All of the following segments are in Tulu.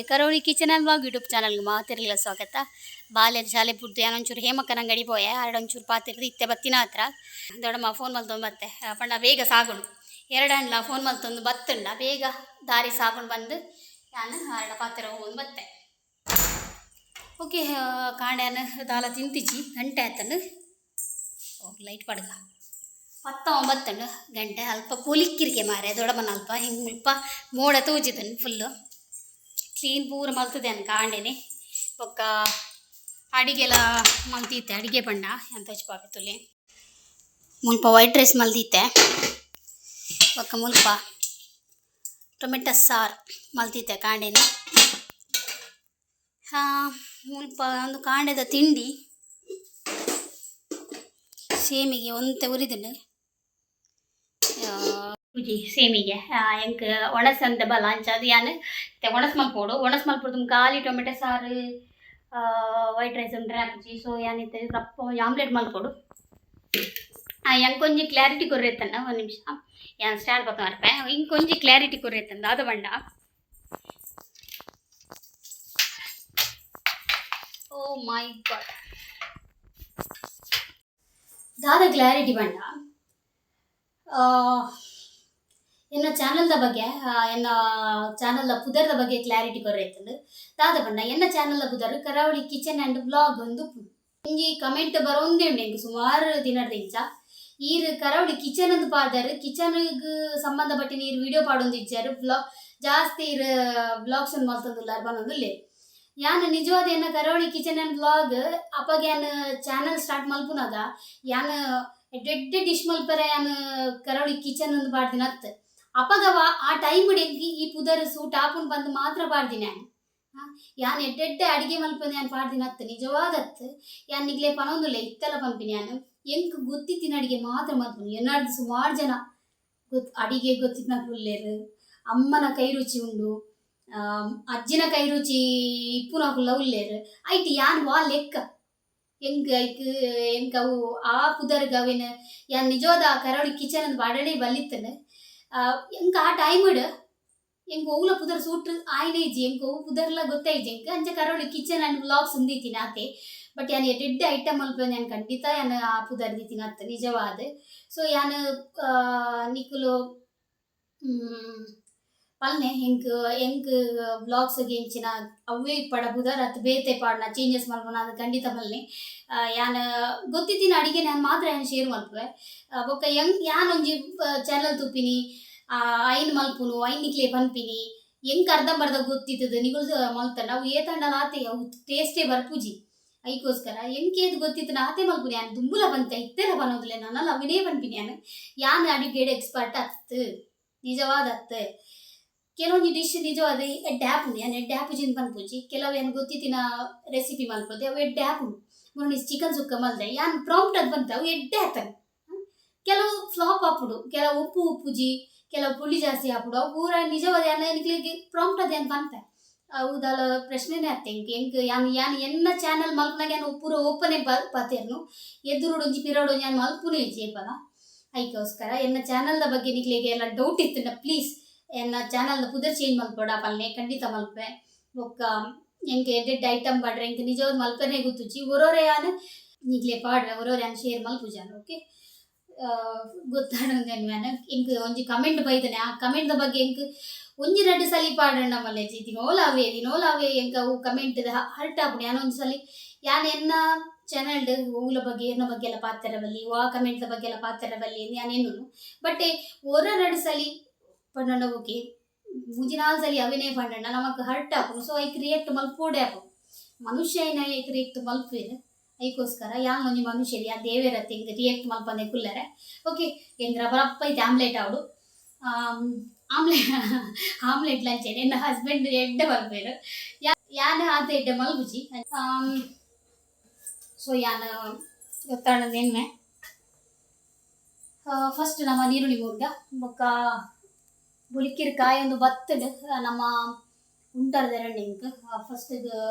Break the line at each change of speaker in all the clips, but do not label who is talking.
ಕರಾವಳಿ ಕಿಚನ್ ಆ್ಯಂಡ್ ವ್ಲಾಗ್ ಯೂಟ್ಯೂಬ್ ಚಾನಲ್ಗೆ ಮಾತೆರ್ಲ ಸ್ವಾಗತ. ಬಾಲ್ಯದ ಶಾಲೆ ಬುಡ್ದು ಯಾನ್ ಒಂಚೂರು ಹೇಮಕ್ಕನ ಅಂಗಡಿ ಪೋಯೆ. ಆರ್ಡ ಒಂಚೂರು ಪಾತೆರ್ದು ಇತ್ತೆ ಬತ್ತಿನ ಹತ್ರ. ದೊಡ್ಡಮ್ಮ ಫೋನ್ ಮಲ್ತೊಂದು ಬತ್ತೆ ಪಂಡ ಬೇಗ ಸಾಗುಂಡು ಎರಡಂಡ್ಲ ಫೋನ್ ಮಲ್ತೊಂದು ಬತ್ತುಂಡ ಬೇಗ ದಾರಿ ಸಾಗುಂಡು ಬಂದು ಯಾನ್ ಆರ್ಡ ಪಾತೆರ ಹೋಗೊಂದು ಬತ್ತೆ. ಓಕೆ, ಕಾಂಡ್ಯಾನ ದಾಲ ತಿಂತಿಜಿ. ಗಂಟೆ ಆತಂಡು. ಲೈಟ್ ಪಡ್ಗ 9:10 ಗಂಟೆ. ಅಲ್ಪ ಪೊಲಿಕ್ಕಿರಿಗೆ ಮಾರೆ ದೊಡ್ಡಮ್ಮನ. ಅಲ್ಪ ಹಿಂಗೆ ಮುಲ್ಪ ಮೋಡ ತೋಜಿದನ್. ಫುಲ್ಲು ಕ್ಲೀನ್ ಪೂರ ಮಲ್ತದೆ ಅನ್ಕ ಕಾಂಡೆನೆ. ಬೊಕ್ಕ ಅಡಿಗೆಲ ಮಲ್ತಿತ್ತೆ. ಅಡಿಗೆ ಪಂಡ ಎಂತ ತುಲೆ ಮುಲ್ಪ ವೈಟ್ ರೈಸ್ ಮಲ್ದಿತ್ತೆ. ಬೊಕ್ಕ ಮುಲ್ಪ ಟೊಮೆಟೊ ಸಾರು ಮಲ್ತಿತ್ತೆ ಕಾಂಡೆನೆ. ಮುಲ್ಪ ಒಂದು ಕಾಂಡೆದ ತಿಂಡಿ. ಸೇಮಿಗೆ ಒಂತೆ ಉರಿದುಂಡು. ಪೂಜಿ ಸೇಮಿಗೆ ಎಂಕ್ ಒಣಸಂತೆ ಬಲ ಅಂಚ ಅದು ಯಾನ್ ಇತ್ತೆ ಒಣಸ್ ಮಲ್ಪೊಡು. ಒಣಸ್ ಮಲ್ಪೊಡು. ಖಾಲಿ ಟೊಮೆಟೊ ಸಾರು, ವೈಟ್ ರೈಸ್ ಉಂಡ್ರೆ ಆಪುಜಿ. ಸೊ ಯಾನ್ ಇತ್ತೆ ರಪ್ಪ ಆಮ್ಲೆಟ್ ಮಲ್ಪೊಡು. ಎಂಕೊಂಜಿ ಕ್ಲಾರಿಟಿ ಕೊರ್ರೆತ್ತನ್ನ. ಒಂದು ನಿಮಿಷ, ಯಾನ್ ಸ್ಟ್ಯಾಂಡ್ ಪಕ್ಕ ಬರ್ಪೆ. ಇಂಕೊಂಜಿ ಕ್ಲಾರಿಟಿ ಕೊರ್ರೆತ್ತಂದ. ದಾದ ಪಂಡ, ಓ ಮೈ ಗಾಡ್, ದಾದ ಕ್ಲಾರಿಟಿ ಪಂಡ, ಎನ್ನ ಚಾನಲ್ದ ಬಗ್ಗೆ, ಎನ್ನ ಚಾನಲ್ದ ಪುದರ್ದ ಬಗ್ಗೆ ಕ್ಲಾರಿಟಿ ಕೊರ್ರೆತ್ತಂದು. ದಾದ ಪಂಡ, ಎನ್ನ ಚಾನಲ್ದ ಪುದರ್ ಕರಾವಳಿ ಕಿಚನ್ ಆ್ಯಂಡ್ ವ್ಲಾಗ್ ಒಂದು. ಒಂಜಿ ಕಮೆಂಟ್ ಬರೋಂದೇ ಉಂಡು ಎಂಕ್ ಸುಮಾರು ದಿನಡ್ದಿಂಚ, ಈರ್ ಕರಾವಳಿ ಕಿಚನ್ ಅಂದ್ ಪಾಡ್ದಾರ್, ಕಿಚನ್ಗ್ ಸಂಬಂಧಪಟ್ಟಿನ ಈರ್ ವಿಡಿಯೋ ಪಾಡೊಂದಿಜ್ಜಾರ್, ವ್ಲಾಗ್ ಜಾಸ್ತಿ ಈರ್ ವ್ಲಾಗ್ಸ್ ಮಲ್ತೊಂದುಲ್ಲಾರ್ ಪನೊಂದುಲ್ಲೆರ್. ಯಾನ್ ನಿಜವಾದ ಎನ್ನ ಕರಾವಳಿ ಕಿಚನ್ ಆ್ಯಂಡ್ ವ್ಲಾಗ್ ಅಪಗ ಯಾನ್ ಚಾನಲ್ ಸ್ಟಾರ್ಟ್ ಮಲ್ಪುನಗ ಯಾನ್ ಎಡ್ಡೆ ಡಿಶ್ ಮಲ್ಪೆರೆ ಯಾನ್ ಕರಾವಳಿ ಕಿಚನ್ ಅಂದ್ ಪಾಡ್ದಿನ ಅತ್ತ್. ಅಪಗವ ಆ ಟೈಮ್ ಎಂಕ್ ಈ ಪುದರ್ ಸೂಟ್ ಆಪುಂಡು ಪಂದ್ ಮಾತ್ರ ಪಾಡ್ದಿನ ಯಾನ್. ಯಾನ್ ಎಡ್ಡೆ ಅಡಿಗೆ ಮಲ್ಪಂದೆ ಯಾನ್ ಪಾಡ್ದಿನ ಅತ್ತ್, ನಿಜವಾದ ಅತ್ತ್. ಯಾನ್ ನಿಗ್ಲೆ ಪನೊಂದುಲ್ಲೆ, ಇತ್ತೆಲ ಪನ್ಪಿನಿ, ಯಾನ್ ಎಂಕ್ ಗೊತ್ತಿತ್ತಿನ ಅಡಿಗೆ ಮಾತ್ರ ಮಲ್ಪುನಿ. ಎನ್ನಾಡ್ದು ಸುಮಾರು ಜನ ಗೊತ್ ಅಡಿಗೆ ಗೊತ್ತಿತ್ತಿನಕುಲು ಉಲ್ಲೆರ್. ಅಮ್ಮನ ಕೈ ರುಚಿ ಉಂಡು, ಅಜ್ಜಿನ ಕೈ ರುಚಿ ಇಪ್ಪುನಕುಲ್ಲ ಉಲ್ಲೆರ್. ಐಟ್ ಯಾನ್ ವಾ ಲೆಕ್ಕ ಎಂಕ್ ಐಕ್? ಎಂಕ್ ಅವು ಆ ಪುದರ್ಗ್ ಅವೆನ್ ಯಾನ್ ನಿಜವಾದ ಆ ಕರಾವಳಿ ಕಿಚನ್ ಅಂದ್ ಪಾಡಡೆ ಬಲ್ಲಿತ್ತಂಡ್. ಎಂಕ್ ಆ ಟೈಮ್ಡ್ ಎಂಕ್ ಒವ್ಲ ಪುದರ್ ಸೂಟ್ ಆಯ್ನೆ ಇಜ್ಜಿ. ಎಂಕ್ ಒವು ಪುದರ್ಲ ಗೊತ್ತೇ ಇಜ್ಜಿ ಎಂಕ್. ಅಂಚ ಕರಾವಳಿ ಕಿಚನ್ ಆ್ಯಂಡ್ ವ್ಲಾಗ್ಸ್ ಉಂದಿತ್ತಿನ ಆತೆ. ಬಟ್ ಯಾನ್ ಎಡ್ಡೆಡ್ಡೆ ಐಟಮ್ ಮಲ್ಪುನ ಯಾನ್ ಖಂಡಿತ ಯಾನ್ ಆ ಪುದರ್ ದೀತಿನ ಅತ್ತ್ ನಿಜವಾದ್. ಸೊ ಯಾನ್ ನಿಕುಲು ಪಲ್ನೆ ಎಂಕ್ ಎಂಕ್ ವ್ಲಾಗ್ಸ್ ಎಂಚಿನ ಅವ್ವೇ ಇಪ್ಪಡ ಪುದರ್ ಅತ್ತ್ ಬೇತೆ ಪಾಡ್ನ ಚೇಂಜಸ್ ಮಲ್ಪುನ ಅದು ಖಂಡಿತ ಮಲ್ನೆ. ಯಾನ್ ಗೊತ್ತಿತ್ತಿನ ಅಡಿಗೆ ಯಾನ್ ಮಾತ್ರ ಯಾನ್ ಶೇರ್ ಮಲ್ಪುವೆ. ಬೊಕ್ಕ ಎಂಕ್ ಯಾನ್ ಒಂಜಿ ಚಾನಲ್ ತೂಪಿನಿ, ಐನ್ ಮಲ್ಪುನು, ಐನ್ ನಿಕ್ಲೆ ಪನ್ಪಿನಿ. ಎಂಕ್ ಅರ್ಧಂಬರ್ಧ ಗೊತ್ತಿತ್ತದ ನಿಗುಲ್ ಮಲ್ತಂಡ ಅವು ಏತಂಡಲ ಆತೆ, ಅವು ಟೇಸ್ಟೇ ಬರ್ಪುಜಿ. ಐಕೋಸ್ಕರ ಎಂಕ್ ಏತ್ ಗೊತ್ತಿತ್ತನ ಆತೆ ಮಲ್ಪುನಿ. ಯಾನ್ ದುಂಬುಲ ಪಂತೆ, ಇತ್ತೆಲ ಪನೊಂದುಲ್ಲೆ, ನನಲ ಅವಿನೇ ಪನ್ಪಿನಿ. ಯಾನ್ ಯಾನ್ ಅಡಿಗೆಡ್ ಎಕ್ಸ್ಪರ್ಟ್ ಅತ್ತ್, ನಿಜವಾದ ಅತ್ತ್. ಕೆಲವೊಂಜಿ ಡಿಶ್ ನಿಜವಾದ ಎಡ್ಡೆ ಆಪುಂಡು. ಯಾನ್ ಎಡ್ಡೆ ಆಪುಜಿ ಪನ್ಪುಜಿ. ಕೆಲವು ಯಾನ್ ಗೊತ್ತಿತ್ತಿನ ರೆಸಿಪಿ ಮಲ್ಪೊದು, ಅವು ಎಡ್ಡೆ ಆಪುಂಡು. ಮೊನ್ನೆ ಚಿಕನ್ ಸುಕ್ಕ ಮಲ್ದೆ ಯಾನ್. ಪ್ರಾಂಪ್ಟ್ ಅದು ಬಂತ, ಅವು ಎಡ್ಡೆ ಆತಂಡ್. ಕೆಲವು ಫ್ಲಾಪ್ ಆಪುಂಡು, ಕೆಲವು ಉಪ್ಪು ಉಪ್ಪುಜಿ, ಕೆಲವು ಪುಳಿ ಜಾಸ್ತಿ ಆಪುಂಡು. ಅವು ಪೂರ ನಿಜವಾದ ಯಾನ್ ನಿಕ್ಲೆಗ್ ಪ್ರಾಂಪ್ಟ್ ಅದು ಯಾನ್ ಪನ್ಪೆ. ಅವು ದಾಲ ಪ್ರಶ್ನೆನೇ ಅತ್ತೆ ಎಂಕ್. ಎಂಕ್ ಯಾನ್ ಯಾನ್ ಎನ್ನ ಚಾನಲ್ ಮಲ್ಪುನಾಗ ಯಾನ್ ಪೂರ ಓಪನೆ ಪಾತೆರ್ನು. ಎದುರುಡು ಒಂಜಿ ಪಿರವುಡು ಒಂಜಿ ಯಾನ್ ಮಲ್ಪುನು ಇಜ್ಜಿ ಏಪಲ. ಐಕೋಸ್ಕರ ಎನ್ನ ಚಾನಲ್ದ ಬಗ್ಗೆ ನಿಕ್ಲೆಗ್ ಎಲ್ಲ ಡೌಟ್ ಇತ್ತುಂಡ ಪ್ಲೀಸ್ ಎನ್ನ ಚಾನಲ್ದ ಪುದರ್ ಚೇಂಜ್ ಮಲ್ಪೊಡ ಪಲ್ನೆ, ಖಂಡಿತ ಮಲ್ಪೆ. ಬೊಕ್ಕ ಎಂಕ್ ಎಡ್ಡೆಡ್ಡೆ ಐಟಮ್ ಪಾಡ್ರೆ ಎಂಕ್ ನಿಜವಾದ್ ಮಲ್ಪೆನೆ ಗೊತ್ತುಜ್ಜಿ. ಒರೋರೆ ಯಾನ್ ನಿಕ್ಲೆ ಪಾಡ್ವೆ, ಒರೋರೆ ಯಾನ್ ಶೇರ್ ಮಲ್ಪುಜಾನ್. ಓಕೆ, ಗೊತ್ತಾಂಡ್ ಯಾನ್. ಎಂಕ್ ಒಂಜಿ ಕಮೆಂಟ್ ಬೈದನೆ, ಆ ಕಮೆಂಟ್ ದ ಬಗ್ಗೆ ಎಂಕ್ ಒಂಜಿ ರಡ್ಡ್ ಸಲಿ ಪಾಡಂಡ ಮಲ್ಲೆಜಿ. ದಿನೋಲ ಅವೇ, ದಿನೋಲ ಅವೇ. ಎಂಕ್ ಅವು ಕಮೆಂಟ್ ಹರ್ಟ್ ಆಪುಂಡು. ಯಾನ್ ಒಂಜಿ ಸಲಿ ಯಾನ್ ಎನ್ನ ಚಾನಲ್ಡ್ ಒವ್ಲ ಬಗ್ಗೆ ಎನ್ನ ಬಗ್ಗೆ ಎಲ್ಲ ಪಾತೆರ ಬಲ್ಲಿ, ವಾ ಕಮೆಂಟ್ ದ ಬಗ್ಗೆ ಎಲ್ಲ ಪಾತೆರ ಬಲ್ಲಿ ಯಾನ್ ಎನ್ನುನು. ಬಟ್ ಒರ ರಡ್ಡ್ ಸಲಿ ಪಂಡಂಡ ಓಕೆ, ಮೂಜಿ ನಾಲ್ ಸಲಿ ಅವೆನೇ ಪಂಡಂಡ ನಮಕ್ ಹರ್ಟ್ ಆಪುಂಡು. ಸೊ ಐಕ್ ರಿಯಾಕ್ಟ್ ಮಲ್ಪೋಡೆ ಆಪುಂಡು. ಮನುಷ್ಯ ಐಕ್ ರಿಯಾಕ್ಟ್ ಮಲ್ಪುವೆರ್. ಐಕೋಸ್ಕರ ಯಾನ್ ಒಂಜಿ ಮನುಷ್ಯ, ಯಾನ್ ದೇವೆರತ್ತೆ ಇಂಕ್ ರಿಯಾಕ್ಟ್ ಮಲ್ಪಂದೆ ಕುಲ್ಲರೆ. ಓಕೆ, ಎಂಕ್ ರಪ್ಪ ಇತ್ತೆ ಆಮ್ಲೆಟ್ ಆವಡು. ಆಮ್ಲೆಟ್ ಆಮ್ಲೆಟ್ ಲಂಚೆನೆ ಎನ್ನ ಹಸ್ಬೆಂಡ್ ಎಡ್ಡೆ ಮಲ್ಪುವೆರ್. ಯಾನ್ ಆತ ಎಡ್ಡೆ ಮಲ್ಪುಜಿ. ಸೊ ಯಾನ್ ಗೊತ್ತಾಂಡ ಎನ್ಮೆ. ಫಸ್ಟ್ ನಮ್ಮ ನೀರುಳ್ಳಿ ಮೂರ್ಗ. ಬೊಕ್ಕ ಬುಲಿಕಿರ್ ಕಾಯೊಂದು ಬತ್ತುಂಡು. ನಮ್ಮ ಕುಂಟಾರ್ದ ಎಂಕ್ ಫಸ್ಟ್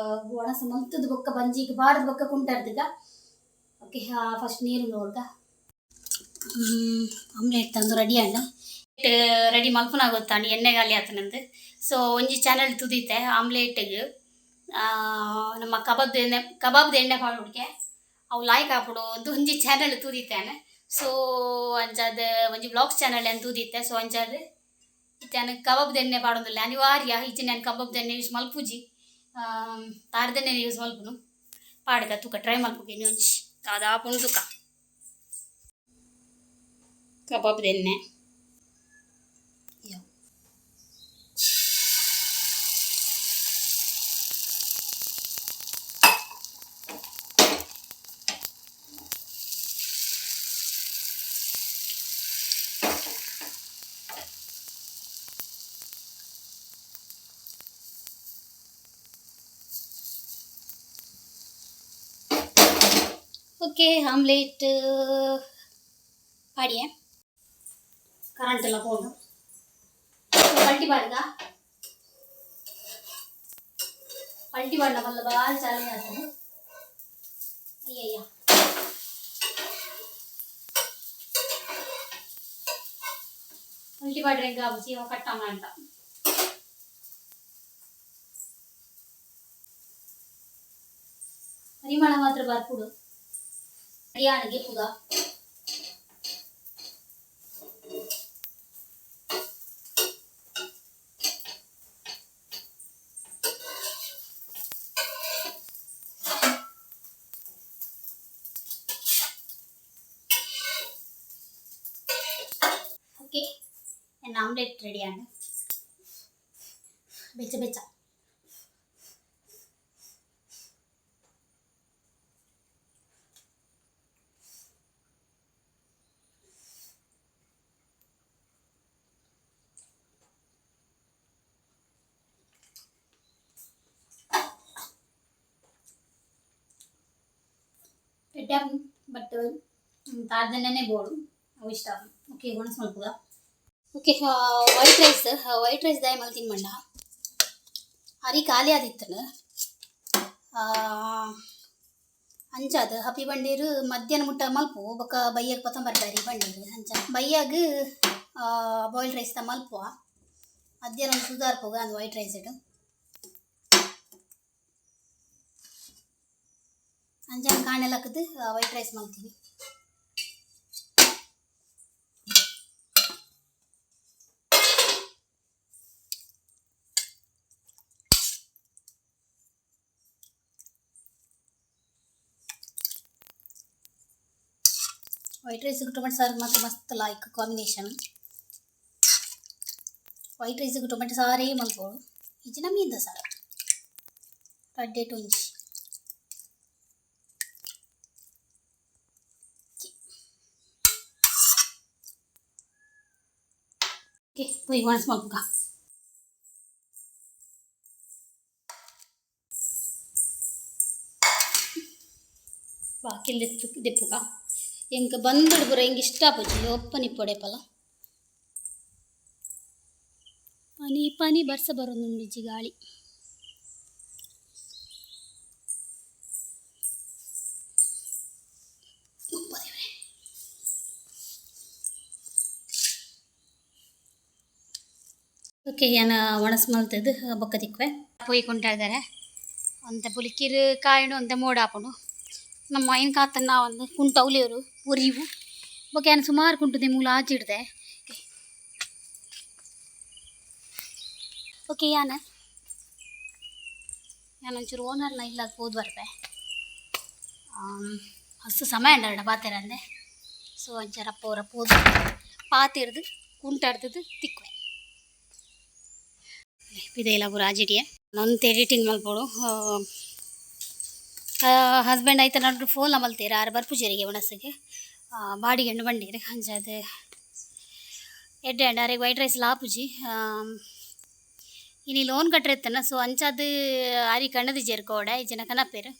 ಒಣಸ ಮಲ್ತುದು ಬೊಕ್ಕ ಬಂಜಿಗ್ ಪಾಡ್ದ್ ಬೊಕ್ಕ ಕುಂಟಾರ್ದಿಗ. ಓಕೆ, ಫಸ್ಟ್ ನೀರುಳ್ಳಿ ಮೂರ್ಗ. ಆಮ್ಲೆಟ್ ತಂದು ರೆಡಿ ಆಂಡ್. ರೆಡಿ ಮಲ್ಪುನ ಗೊತ್ತಾಂಡ್ ಎಣ್ಣೆ ಗಾಲಿ ಆತನಂದು. ಸೊ ಒಂಜಿ ಚಾನಲ್ ತುದಿತೆ ಆಮ್ಲೆಟ್ಗ್ ನಮ್ಮ ಕಬಾಬ್ ಎಣ್ಣೆ, ಕಬಾಬ್ದ ಎಣ್ಣೆ ಪಾಡುಡ್ಗೆ ಅವು ಲಾಯ್ಕ್ ಆಪುಡು ಒಂದು ಒಂಜಿ ಚಾನಲ್ ತೂದಿತ್ತೇನೆ. ಸೊ ಅಂಚಾದ್ ಒಂಜಿ ವ್ಲಾಗ್ಸ್ ಚಾನಲ್ ಏನು ತೂದಿತ್ತೆ. ಸೊ ಅಂಚಾದ್ ಇತ್ತೆ ಕಬಾಬ್ದ ಎಣ್ಣೆ ಪಾಡೊಂದುಲ್ಲೆ ಅನಿವಾರ್ಯ. ಇಜ್ಜಿ ನಾನು ಕಬಾಬ್ದ ಎಣ್ಣೆ ಯೂಸ್ ಮಲ್ಪುಜಿ, ತಾರದೆಣ್ಣೆ ಯೂಸ್ ಮಲ್ಪುನು. ಪಾಡ್ಗ ತೂಕ ಟ್ರೈ ಮಲ್ಪುಗೆ ಒಂಜಿ ದಾದ ಆಪುಂಡು ತೂಕ. ಕಬಾಬ್ದ ಎಣ್ಣೆ. Okay, omelette ಪಾಡಿಯೆ. ಕರೆಂಟ್ ಎಲ್ಲ ಪೋಂಡು. ಪಲ್ಟಿ ಪಾಡ್ಗ. ಪಲ್ಟಿ ಪಾಡ್ನ ಮಲ್ಲ ಬಾಲ್ ಚಾಲೆ ಆತದೆ. ಅಯ್ಯಯ್ಯ, ಪಲ್ಟಿ ಪಾಡ್ರೆ ಎಂಕ ಆಪುಜಿ, ಅವ ಕಟ್ಟಾಮ ಅಂತ. ಪರಿಮಳ ಮಾತ್ರ ಬರ್ಪುಡು. ಹರಿಯಾಣಗೆ ಪುಗ. ಓಕೆ, ನನ್ನ ಆಮ್ಲೆಟ್ ರೆಡಿ ಆಂಡ್. ಬೆಚ್ಚ ಬೆಚ್ಚ ಎಡ್ಡೆ, ಬಟ್ ತಾರ್ದನ್ನೇ ಬೋಡು, ಅವು ಇಷ್ಟ. ಓಕೆ, ಒಣಸ್ ಮಲ್ಪುಗ. Okay, white rice. White rice ದಾಯ ಮಲ್ತಿನ ಮಂಡ ಅರಿ ಖಾಲಿ ಆದಿತ್ತನು. ಅಂಚಾದ್ ಹಪಿ ಬಂಡೀರು ಮಧ್ಯಾಹ್ನ ಮುಟ್ಟ ಮಲ್ಪು ಬೊಕ್ಕ ಬಯ್ಯಾಗ ಪತ್ತೊಂಬರ್ದಾರಿ ಬಂಡೀರು. ಅಂಚ ಬಯ್ಯಾಗ ಬಾಯ್ಲ್ಡ್ ರೈಸ್ ತ ಮಲ್ಪುವ, ಮಧ್ಯಾಹ್ನ ಸುಧಾರ್ಪುಗ ಅಂದ್ ವೈಟ್ ರೈಸ್ ಇಡು. ಅಂಚನೆ ಕಾಣೆಲ್ಲ ಹಾಕಿದ್ದು ವೈಟ್ ರೈಸ್ ಮಲ್ತೀನಿ. ವೈಟ್ ರೈಸ್ ಟೊಮೆಟೊ ಸಾರು ಮಾತ್ರ ಮಸ್ತ್ ಲಾಯ್ಕ್ ಕಾಂಬಿನೇಷನ್. ವೈಟ್ ರೈಸ್ ಟೊಮೆಟೊ ಸಾರೇ ಮಲ್ಪೊಡು, ಇಜ್ಜಿಂಡ ಮೀನ್ದ ಸಾರು ರಡ್ಡೆಟ್ ಒಂಜಿ. ಓಕೆ, ಪೋಯಿ ಒಣಸ್ ಮಲ್ಪುಗ. ಬಾಕಿಲ್ ದೆಪ್ಪುಗ. ಎಂಕ್ ಬಂದಡು ಪೂರ ಎಂಕ್ ಇಷ್ಟ ಆಪುಜಿ ಒಪ್ಪನಿ ಪೊಡೆಪಲ. ಪನಿ ಪನಿ ಬರ್ಸ ಬರೊಂದುಂಡು, ಗಾಳಿ. ಓಕೆ, ಯಾನ ಒಣಸ್ ಮಲ್ತದ್ದು ಬೊಕ್ಕ ತಿಕ್ವೆ. ಪೋಯಿ ಕೊಂಟಾಡ್ದಾರೆ ಒಂತೆ ಪುಲಿಕಿರು ಕಾಯುಂಡು, ಒಂತೆ ಮೋಡ ಆಪುಂಡು. ನಮ್ಮ ಐನ್ ಕಾತನ್ನ ಒಂದು ಕುಂಟು ಅವಲಿಯವರು ಒರಿವು. ಬೊಕ್ಕ ಯಾನ್ ಸುಮಾರು ಕುಂಟುದೆ ಮೂಲ ಆಚಿಡ್ದೆ. ಓಕೆ, ಯಾನ ಯಾನ್ ಒಂಚೂರು ಓನರ್ನ ಇಲ್ಲಾಗ ಪೋದು ಬರ್ಪೆ. ಮಸ್ತ್ ಸಮಯ ಉಂಡರಡ ಪಾತೆರಂದೆ. ಸೊ ಒಂಚೂರು ಅಪ್ಪ ಪೋದು ಪಾತೆರ್ದು ಕುಂಟಾಡ್ದದ್ದು ತಿಕ್ವೆ. ಪಿದೈಲ ಪೂರ ಆಜಿಡಿಯೆ. ಒಂತೆ ಎಡಿಟಿಂಗ್ ಮಲ್ಪೊಡು. ಹಸ್ಬೆಂಡ್ ಐತ ನಡು ಫೋನ್ ಮಲ್ತೇರು, ಆರು ಬರ್ಪುಜೆರಿಗೆ ಒಣಸಿಗೆ ಬಾಡಿಗೆ ಬಂಡೀರು. ಅಂಚಾದ್ ಎಡ್ಡೆ ಅಂಡ್ ಅರೆಗ್ ವೈಟ್ ರೈಸ್ ಲಾಪುಜಿ. ಇನಿ ಲೋನ್ ಕಟ್ಟರೆ ಇತ್ತನ. ಸೊ ಅಂಚಾದ್ ಆರಿ ಕಣದಿಜೆರ್ ಕೋಡೆ, ಇಜ್ಜಿಂಡ ಕನಪೆರ್.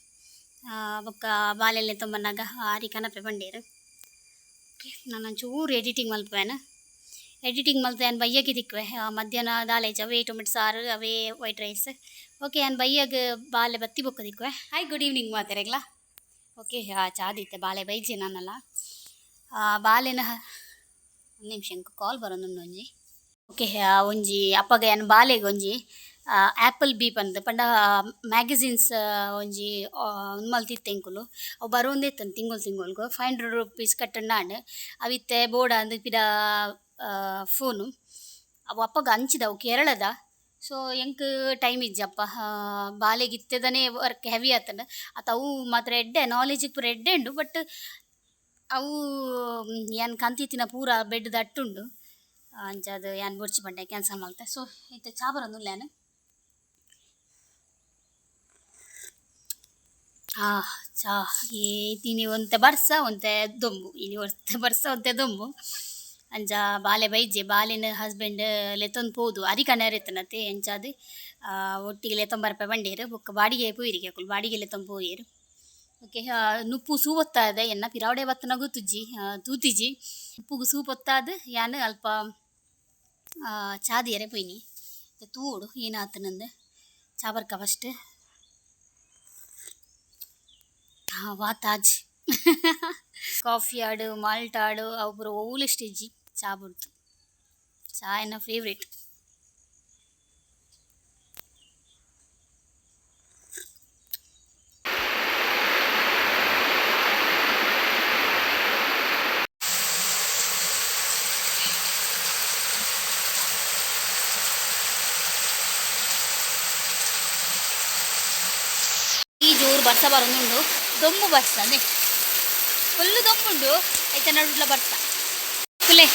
ಬೊಕ್ಕ ಬಾಲೆಲ್ನೆ ತೊಂಬನ್ನಗ ಆರಿ ಕನಪೆ ಬಂಡೀರು. ಓಕೆ, ನಾನು ಒಂಚೂರು ಎಡಿಟಿಂಗ್ ಮಲ್ಪುವೆನ. ಎಡಿಟಿಂಗ್ ಮಲ್ತೆ ಯಾನ್ ಬಯ್ಯಗೆ ತಿಕ್ಕುವೆ. ಮಧ್ಯಾಹ್ನ ದಾಲೇಜ್ ಅವೇ ಟೊಮೆಟೊ ಸಾರು, ಅವೇ ವೈಟ್ ರೈಸ್. ಓಕೆ, ಯಾನ್ ಬಯ್ಯಗ್ ಬಾಲೆ ಬತ್ತಿ ಬೊಕ್ಕ ತಿಕ್ಕುವೆ. ಹಾಯ್, ಗುಡ್ ಈವ್ನಿಂಗ್ ಮಾತೆರೆಗ್ಲ. ಓಕೆ, ಚಾದಿತ್ತೆ ಬಾಲೆ ಬೈಜಿ ನಾನಲ್ಲ. ಬಾಲೆನ ಒಂಜಿ ನಿಮಿಷ ಎಂಕ್ ಕಾಲ್ ಬರೊಂದುಂಡು ಒಂಜಿ. ಓಕೆ, ಒಂಜಿ ಅಪಗ ಯಾನ್ ಬಾಲೆಗ್ ಒಂಜಿ ಆಪಲ್ ಬಿ ಪಂದ್ ಪಂಡ ಮ್ಯಾಗಝಿನ್ಸ್ ಒಂಜಿ ಉಂದು ಮಲ್ತಿತ್ತೆ ಎಂಕುಲು. ಅವು ಬರೊಂದೇ ಇತ್ತುಂಡು ತಿಂಗೊಲು ತಿಂಗೊಲ್ಗು 500 ರುಪೀಸ್ ಕಟ್ಟಂಡ ಆಂಡ್. ಅವಿತ್ತೆ ಬೋಡ ಅಂದ್ ಪಿರ ಫೋನು. ಅವು ಅಪ್ಪಗ ಅಂಚಿದವು ಕೇರಳದ. ಸೊ ಎಂಕ್ ಟೈಮ್ ಇಜ್ಜಪ್ಪ. ಬಾಲೆಗ್ ಇತ್ತೆದನೆ ವರ್ಕ್ ಹೆವಿ ಆತುಂಡು. ಅತ ಅವು ಮಾತ್ರ ಎಡ್ಡೆ ನಾಲೆಜ್ ಪೂರ ಎಡ್ಡೆ ಉಂಡು. ಬಟ್ ಅವು ಯಾನ್ ಕಂತಿತ್ತಿನ ಪೂರ ಬೆಡ್ ದಟ್ಟುಂಡು. ಅಂಚಾದ್ ಯಾನ್ ಬೊರ್ಚಿ ಪಂಡೆ ಕ್ಯಾನ್ಸಲ್ ಮಲ್ತೆ. ಸೊ ಇತ್ತೆ ಚಾ ಬರೊಂದುಲ್ಲೆ ಯಾನ್. ಆ ಚಾ ಇನಿ ಒಂತೆ ಬರ್ಸ ಒಂತೆ ದೊಂಬು, ಇನಿ ಒಂತೆ ಬರ್ಸ ಒಂತೆ ದೊಂಬು. ಅಂಚ ಬಾಲೆ ಬೈಜೆ ಬಾಲೆನ ಹಸ್ಬೆಂಡ್ ಲೆತ್ತೊಂದು ಪೋದು ಅರಿಕನರೆ ಇತ್ತನತೆ ಅಂಚಾದ್ ಒಟ್ಟಿಗೆ ಲೆತ್ತೊಂದು ಬರ್ಪೆ ಪಂಡೇರು. ಬೊಕ್ಕ ಬಾಡಿಗೆ ಪೋಯಿರಿಗೆ ಅಕುಲು ಬಾಡಿಗೆ ಲೆತ್ತೊಂದು ಪೋಯೆರ್. ಓಕೆ, ನುಪ್ಪು ಸೂ ಒತ್ತಾದೆ ಎನ್ನ ಪಿರಾವಡೆ ಬತ್ತನ ಗೊತ್ತುಜ್ಜಿ ತೂತಿಜಿ. ನುಪ್ಪುಗು ಸೂ ಪೊತ್ತಾದ್ ಯಾನ್ ಅಲ್ಪ ಚಾ ದಿಯರೆ ಪೋಯಿನಿ. ತೂವೊಡು ಏನಾತನಂದ್ ಚಾ ಬರ್ಕ ಫಸ್ಟ್. ವಾ ತಾಜ್ ಕಾಫಿ ಆಡು ಮಾಲ್ಟ್ ಆಡು ಅವು ಪೂರ ಒವ್ಲು ಇಷ್ಟ ಇಜ್ಜಿ ಚಾ ಬುಡ್ದು. ಚಾ ಎನ್ನ ಫೇವ್ರೇಟ್. ಈ ಜೋರು ಬರ್ಸ ಬರೊಂದುಂಡು. ದೊಂಬು ಬರ್ಸ ಅದೇ ಫುಲ್ಲು ದೊಂಬುಂಡು. ಐತ ನಡುಟ್ಲ ಬರ್ಸ ಕುಲೆ.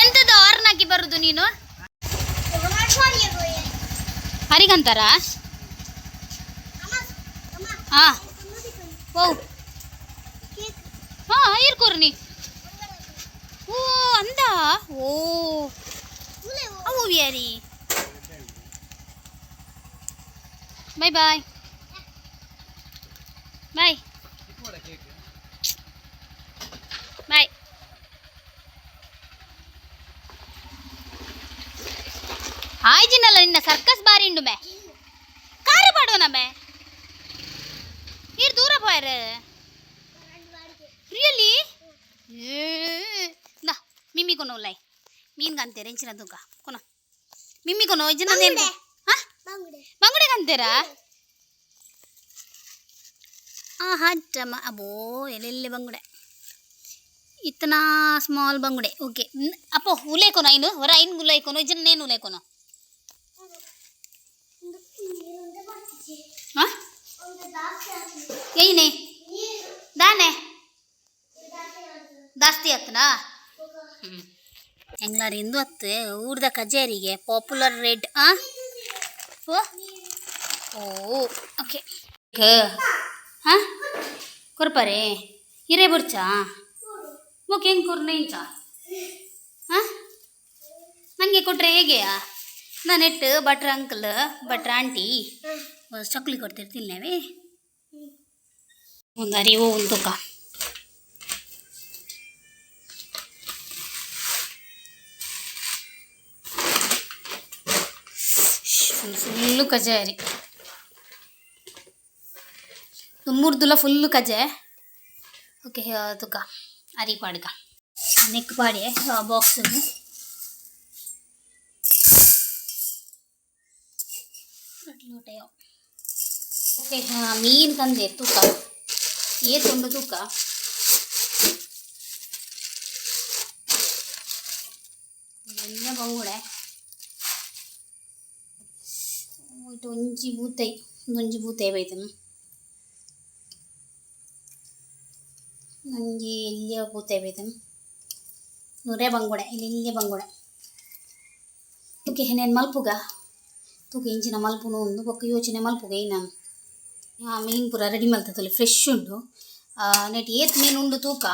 ಎಂತದ ಹಾರ್ನ್ ಹಾಕಿ ಬರುದು ನೀನು? ಹರಿಗಂತಾರ? ಹಾ ಓ ಹಾ ಏರ್ಕೋರು ನೀ. ಓ ಅಂದ ಓ ಅವು ಯಾರಿ. Bye bye bye bye. ಆಯ್ಜಿನಲ್ಲ ನಿನ್ನ ಸರ್ಕಸ್ ಬಾರಿ ಉಂಡು ಮೇ. ಕಾರು ಪಾಡುವ ಮೇ. ನೀರು ದೂರ ಪೋಯರ್. ರಿಯಲಿ ನಾ ಮಿಮ್ಮಿ ಕೊನೋ ಲೈ ಮೀನ್ ಕಂತೇರ ಎಂಚಿನ ತೂಕ ಕೊನ ಮಿಮ್ಮಿ ಕೊನೋ ಇಜ್ಜಿನ ಹಾ ಬಂಗುಡೆ ಕಂತೇರಾ? ಆ ಹಚ್ಚಮ್ಮ ಅಬೋ ಎಲ್ಲೆಲ್ಲಿ ಬಂಗುಡೆ ಇತ್ತನಾ ಸ್ಮಾಲ್ ಬಂಗುಡೆ. ಓಕೆ ಅಪ್ಪೋ ಉಲೇಕೊನ ಐನು ಹೊರ ಐನ್ ಉಲೇಕೊನೋ ಇಜ್ಜಿನ ನೇನು ಉಲೇಕೊನೋ? ಹಾ ಏನೇ ದಾನೆ ಜಾಸ್ತಿ ಆತನಾ? ಎಂಗ್ಲಾರ್ ಇಂದು ಅತ್ತು ಊರ್ದ ಕಚೇರಿಗೆ ಪಾಪ್ಯುಲರ್ ರೇಟ್. ಆ ಓ ಓ ಓಕೆ ಹಾಂ ಕೊರ್ಪರೆ ಹಿರೇ ಬುರ್ಚಾ ಓಕೆ ಹೆಂಗೆ ಕೊರ್ನೆ ಇಂಚ ಹಾಂ ನನಗೆ ಕೊಟ್ಟರೆ ಹೇಗೆಯಾ? ನಾನು ನೆಟ್ಟು ಬಟ್ರ ಅಂಕಲ್ ಬಟ್ರ ಆಂಟಿ ಚಕ್ಲಿ ಕೊಡ್ತಿರ್ತೀನಿ ತಿನ್ಲೇವೆ. ಒಂದು ಅರಿವು ಒಂದು ತುಕ ಫುಲ್ಲು ಕಜೆ ರೀ. ಮೂರ್ದುಲ ಫುಲ್ಲು ಕಜೆ. ಓಕೆ ತುಕ ಅರಿ ಪಾಡ್ಗ ನೆಕ್ ಪಾಡಿ ಬಾಕ್ಸ್ ಲೋಟೆಯೋ. ಓಕೆ ಮೀನು ತಂದೆ ತೂಕ ಏತುಂಡು ತೂಕ. ಎಲ್ಲ ಬಂಗುಡೆ ಇಟ್ಟು ಒಂಜಿ ಬೂತೈ ಒಂಜಿ ಬೂತೈ ಬೈತನು ಒಂಜಿ ಎಲ್ಲಿಯ ಬೂತೈ ಬೈತನು ನೂರೇ ಬಂಗುಡೆ ಇಲ್ಲಿ ಇಲ್ಲೇ ಬಂಗುಡೆ. ಓಕೆ ನೇನು ಮಲ್ಪುಗ ತೂಕ ಇಂಚಿನ ಮಲ್ಪುನು ಒಂದು ಬೊಕ್ಕ ಯೋಚನೆ ಮಲ್ಪುಗ ನಾನು. ಮೀನು ಪೂರ ರೆಡಿ ಮಲ್ತದಲ್ಲಿ ಫ್ರೆಶ್ ಉಂಡು. ನೆಟ್ ಏತ್ ಮೀನು ಉಂಡು ತೂಕ.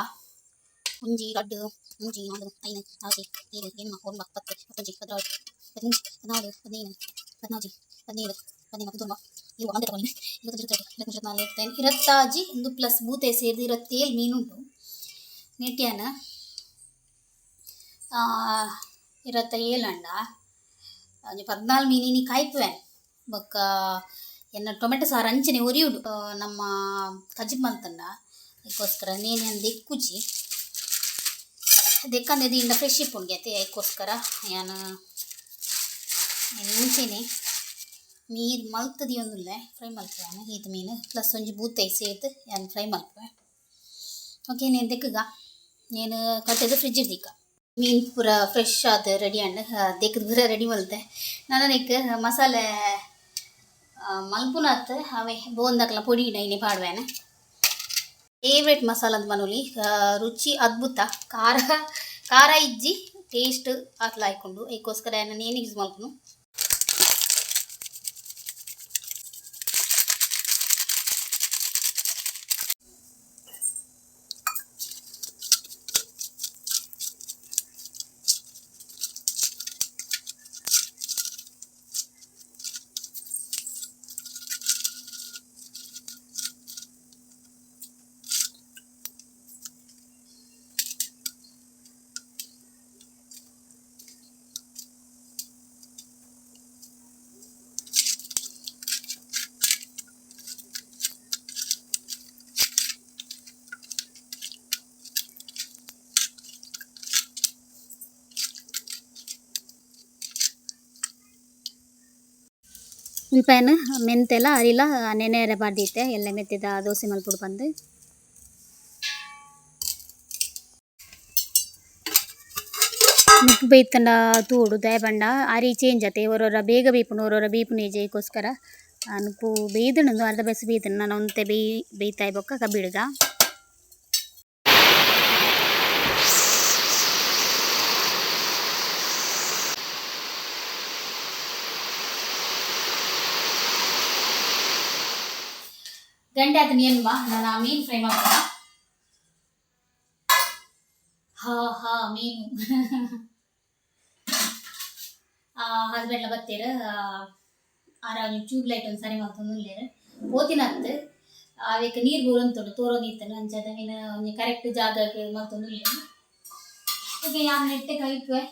ಒಂಜಿ ರಡ್ಡ್ ಮೂಜಿ ನಾಲ್ ಐನ್ ಆಜಿ ಏಳು ಎಣ್ಮ ಒರ್ಂಬ 10 11 12 13 14 15 14 17 18 19 20 ಒಂದೇ ತಗೊಂಡು 21 22 23 24 25 ಇರತ್ತಾಜಿ ಒಂದು ಪ್ಲಸ್ ಬೂತೆ ಸೇರಿದು 27 ಮೀನುಂಟು. ನೆಟ್ಯಾನ ಇರತ್ತ ಏಲಂಡ ಒಂಜಿ 14 ಮೀನಿನಿ ಕಾಯ್ಪುವೆ ಬೊಕ್ಕ ಎನ್ನ ಟೊಮೆಟೊ ಸಾರು ಅಂಚನೆ ಒರಿಯುಡು ನಮ್ಮ ಕಜಿಪ್ ಮಲ್ತಂಡ ಅದಕ್ಕೋಸ್ಕರ ನೇನೆ ದೆಕ್ಕುಜಿ ದೆಕ್ಕಂದೆ ದಿಂಡ ಫ್ರೆಶ್ ಇಪ್ಪುಂಡು ಅತ್ತೆ ಅದಕ್ಕೋಸ್ಕರ ಯಾನ್ ಇಂಚೆನೆ ಮೀನು ಮಲ್ತದಿಯೊಂದುಲ್ಲೆ ಫ್ರೈ ಮಲ್ಪುವೆ ಈತ್ ಮೀನು ಪ್ಲಸ್ ಒಂಜಿ ಬೂತೈ ಸೇತ್ ಯಾನ್ ಫ್ರೈ ಮಲ್ಪುವೆ. ಓಕೆ ನೇನು ದೆಕ್ಕುಗ ನೇನು ಕಟ್ಟೆದು ಫ್ರಿಜ್ ದೀಕ ಮೀನು ಪೂರ ಫ್ರೆಶ್ ಆದ್ ರೆಡಿ ಆಂಡ್ ದೆಕ್ಕದ್ ಪೂರ ರೆಡಿ ಮಲ್ತೆ ನನನೆಕ್ ಮಸಾಲೆ ಮಲ್ಪುನಾತ್ ಅವೇ ಬೋಂದಕ್ಲ ಪೊಡಿ ಇನಿ ಪಾಡ್ವೇನೆ. ಫೇವ್ರೇಟ್ ಮಸಾಲ ಅಂತ ಮನೋಲಿ ರುಚಿ ಅದ್ಭುತ ಖಾರ ಖಾರ ಇಜ್ಜಿ ಟೇಸ್ಟ್ ಆತ್ಲ ಆಯ್ಕೊಂಡು ಅದಕ್ಕೋಸ್ಕರ ನಾನು ಏನು ಯೂಸ್ ಮಲ್ಪುನು. ಉಲ್ಪೇನು ಮೆಂತೆಲ ಅರಿಲ ನೆನೆಯರೆ ಪಾಡ್ದಿತ್ತೆ ಎಲ್ಲ ಮೆತ್ತಿದ ದೋಸೆ ಮಲ್ಪುಡು ಪಂದ್. ನುಪ್ಪು ಬೇಯ್ತಂಡ ತೂಡು ದಾಯೆ ಪಂಡ ಅರಿ ಚೇಂಜ್ ಆತೆ ಒರೊರ ಬೇಗ ಬೇಯ್ಪುಂಡು ಒರೊರ ಬೇಯ್ಪುನೇಜೆ ಐಕೋಸ್ಕರ ನುಪ್ಪು ಬೇಯ್ದುಂಡು ಅರ್ಧ ಬೇಸ ಬೇಯ್ತುಂಡು ನಾನು ಒಂತೆ ಬೇಯ್ತಾಯಿ ಬೊಕ್ಕ ಕಬ್ಬಿಡುಗ. ಗಂಟೆ ಆತನ ಏನ್ಮಾ ನಾನು ಆ ಮೀನು ಫ್ರೈ ಮಾಡ್ಬೋದ. ಹಾ ಹಾ ಮೀನು ಹಸ್ಬೆಂಡ್ಲ ಬತ್ತೀರು ಆರ ಟ್ಯೂಬ್ ಲೈಟ್ ಒಂದು ಸರಿ ಮಲ್ತೊಂದು ಪೋತಿನತ್ತು ಅವೇಕ್ ನೀರು ಬೂರೊಂತುಂಡು ತೋರೊಂದಿತ್ತನು ಅಂಚಾದ ಮೀನು ಒಂಜಿ ಕರೆಕ್ಟ್ ಜಾಗಕ್ಕೆ ಮಲ್ತೊಂದು ಓಕೆ ಯಾನ್ ನೆಟ್ಟೆ ಕೈಪುವೆ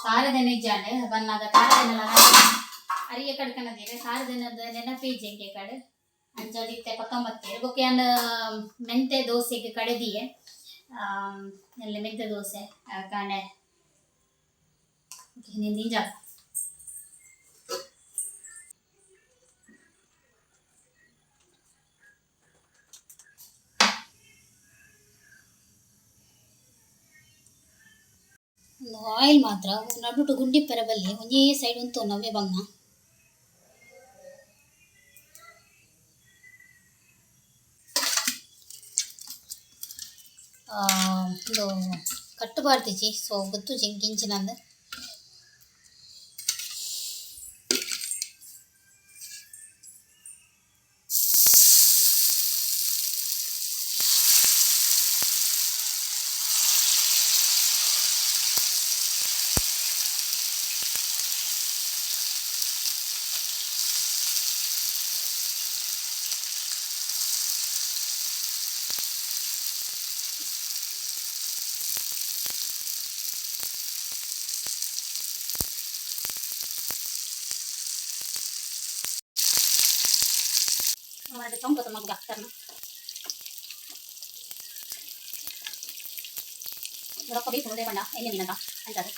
ತಾರದೆನೆ ಇಜ್ಜಾಂಡ್ ಬನ್ನಾಗ ತಾರದೆನೆಲ ಅರಿಯ ಕಡ್ಕನದಿರ ತಾರದೆನದ ನೆನಪೇ ಇಜ್ಜಿ ಕಡೆ ಅಂಚಾದಿತ್ತೆ ಪಕ್ಕ ಬತ್ತೀರು ಬೊಕ್ಕ ಯಾನ್ ಮೆಂತೆ ದೋಸೆಗೆ ಕಡೆದಿಯೆ ಎಲ್ಲ ಮೆಂತೆ ದೋಸೆ ಕಾಂಡೆ ದಿಂಜ ಆಯಿಲ್ ಮಾತ್ರ ನಡುಟು ಗುಂಡಿ ಪೆರಬಲ್ಲಿ ಒಂಜೇ ಸೈಡ್ ಉಂತು ನವ್ವೆ ಬಂಗ. ಉಂದು ಕಟ್ಟು ಪಾಡ್ದಿಜಿ ಸೊ ಗೊತ್ತುಜಿ ಎಂಕ್ ಇಂಚಿನಂದ್. ರೊಕ್ಕ ಬೇಕು ಬಣ್ಣ ಎಣ್ಣೆ ಮೀನಂತ ಅಂತಾರೆ.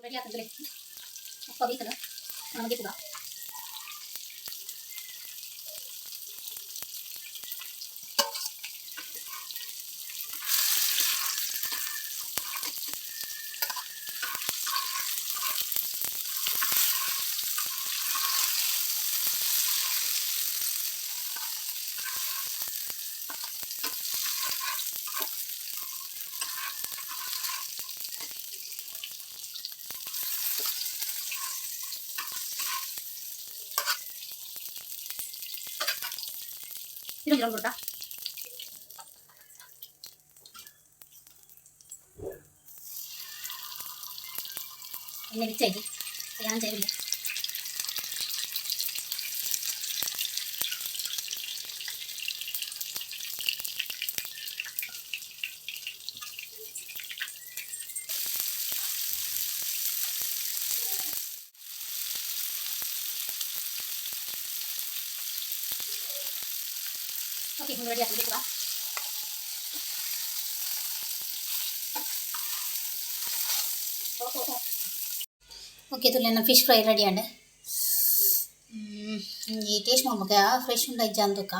ರೆಡಿ ಆಗ್ತದೆ ರೊಕ್ಕ ಬೇಕಲ್ಲ ನಮಗೆ ಕೂಡ. ಇನ್ನೊಂದು ರೌಂಡ್ ಕೊಡ್ತಾ ಎಣ್ಣೆ ಬಿಚ್ಚಾಗಿ ಯಾನ್ ಇಲ್ಲ. ಓಕೆ, ರೆಡಿ ಆಗ್ತದೆ ಕೂಡ. ಓಕೆ, ತುಲೆ ಫಿಶ್ ಫ್ರೈ ರೆಡಿ ಆಂಡ್. ಈ ಟೇಸ್ಟ್ ಮಾಡ್ಬೇಕ, ಫ್ರೆಶ್ ಉಂಡ ಇಜ್ಜ ಅಂದುಕ.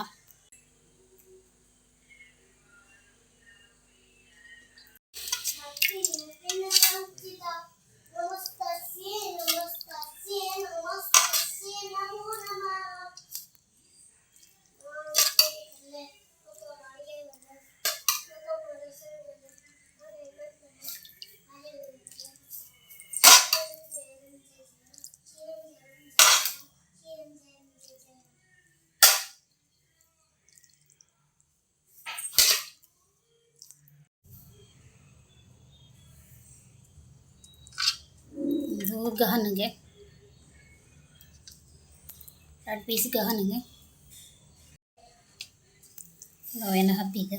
ಇದು ಗಹನಿಗೆ 2 ಪೀಸ್ ಗಹನಿಗೆ ಅವೇನ ಹಬ್ಬಿಗೆ.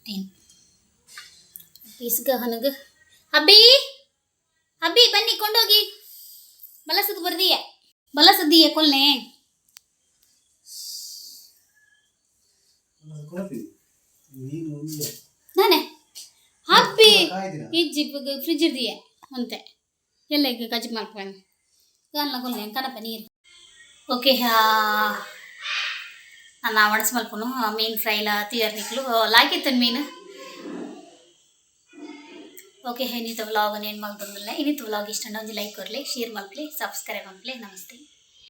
3 ಪೀಸ್ ಗಹನಿಗೆ. ಅಬ್ಬಿ, ಅಬ್ಬಿ, ಬನ್ನಿ, ಕೊಂಡೋಗಿ. ಬಲಸದ್ ಬರ್ದಿಯ, ಬಲಸದ್ದೀಯ ಕೊಲ್ನೆ.
ನೀನು ಒಂಜೆ.
ನಾನೇ ಹಬ್ಬಿ.
ಕಾಯ್ದಿನ.
ಇಜ್ಜಿ, ಫ್ರಿಜ್ ಇರ್ದಿಯ ಅಂತೆ ಎಲ್ಲ. ಈಗ ಕಜ್ಜಿ ಮಾಡ್ಕೊಂಡು ಗಾನ್ಲ ಕೊಲ್ಲೆ ಕನಪ ನೀರು. ಓಕೆ, ನಾನು ಒಣಸ್ ಮಲ್ಪುನು. ಮೀನು ಫ್ರೈಲ ತಯಾರಿಕ್ಲು ಲಾಕಿತ್ತನ್ ಮೀನು. ಓಕೆ, ಇನ್ನಿತ ವ್ಲಾಗ್ ಏನು ಮಲ್ತೊಂದಿಲ್ಲ. ಇನ್ನಿತ ವ್ಲಾಗ್ ಇಷ್ಟ ಒಂಜಿ ಲೈಕ್ ಕೊರ್ಲೆ, ಶೇರ್ ಮಲ್ಪಲೆ, ಸಬ್ಸ್ಕ್ರೈಬ್ ಮಲ್ಪಲೆ. ನಮಸ್ತೆ.